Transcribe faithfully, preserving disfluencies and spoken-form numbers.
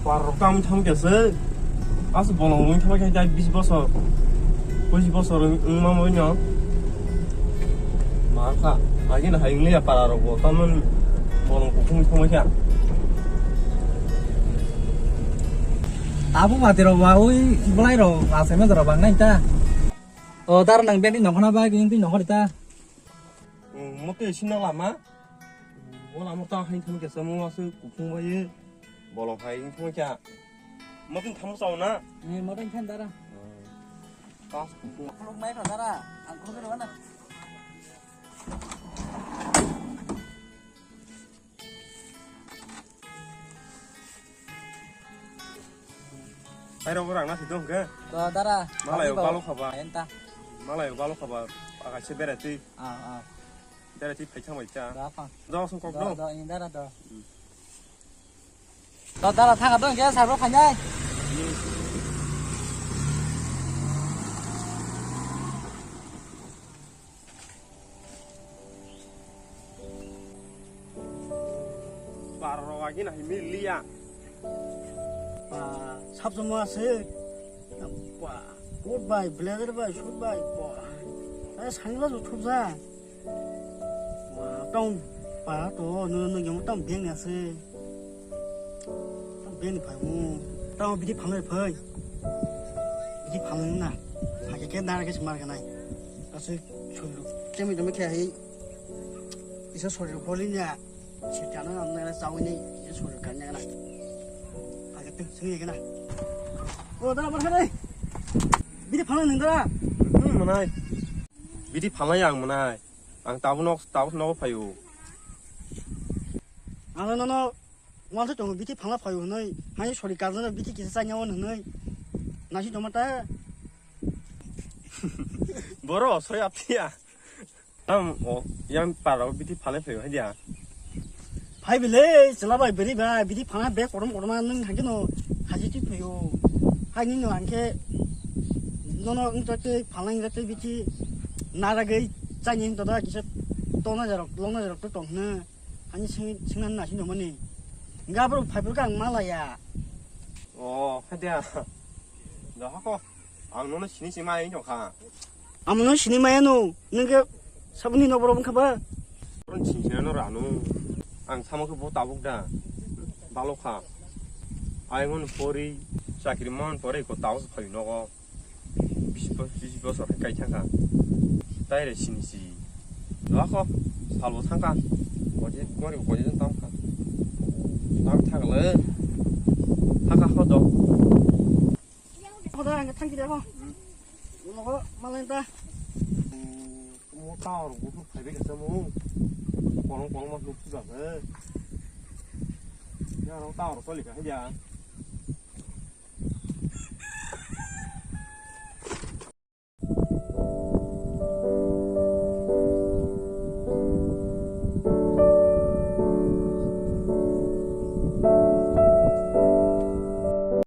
Par rok tamo thang khe se. As bolong wng thang khe dai bis bosor. Pojis bosor wng ma moi no. Ma kha. Agi na hai wng le para rok bo tamon bolong kuphung thang khe. Abo mati rok ba ui belai rok asai ma rok bang nai ta. O dar nang beng di nong khana ba gin di nong khori ta. Mo te sino lama. Mo lama ta hai thang khe se mo asu kuphung bai. Bolong hai wng thang khe. Mo tin thang sao na. Ni mo tin thang dara. Pas kuphung. Khuluk mai kha dara. Ang khuluk mai na. Ai rok rang na sidong ke. To dara. Malai o balo khaba. Enta. Malai o balo khaba. Aga se bera ti. Ah, ah. Bera ti phai thang bai ta. Da phang. Do song kok do. Do, do, ini dara do. Hmm. To dara thang do ke sabo khanai. Bar rok agi na himi liya. Ba, sab joma ase. Ba, coat bai, blazer bai, suit bai, ba. Ai, sangla ju thup ja. Ba, tong, ba, to, no, no, no, tong beng ase. Tong beng phai mu. Tong bidi phalai phai. Bidi phalai na. Phai ke dara ke smar ke nai. Asik chulu. Kemi tami khe hai. Isa sori holi nya. Sitana namna na sawi ni, ya sori kanya na. Agak tu, sini kena. O, dara, bar kena. Bidi phalai nang dara. Hmm, manai. Bidi phalai ang manai. Ang tabuk nok, tabuk nok phayo. Ano, no, no. Wal se tongo, bidi phalai phayo hinoi. Hai sori kanya na bidi kisa sanya on hinoi. Nasi tomata. Boro, soy apia. Tam o yang paro biti phalai phaio hai dia. Phai bile, chwla bai bwrwi bai, biti phalna bag kotom kotom nung hangke no haji ti phaio. Hai ni no hangke nono wng tei phalna wng tei biti naragwi chani wng toda kisa tona jarok, longna jarok to tong hwno. Ani sing, singna nasi no mani. Gabro phai bwrwi ang malaya. O, hai dia. Dohako. Ang nono sini si mai wng kha. Ang nono sini maya no. Nung ke sabuni no borok wng kha ba? Borok sini sini no rano. Ang samo ke bo tabuk da. Balo kha. Ai mon pori chakri mon pori ko tau phai nogo. Bis bos-, bis bosor kai thang kha. Tai re sini si. Dohako. Salo thang kha. Koji, gori koji tang kha. Tang thang le. Thang kha ho do. Hoda ang thang kiri ho. Ulo ho malai ta. Mo tower buphur phaibai kha mo. Kolong kolong ma nuk suja se. Ya ro tower toli kha ya.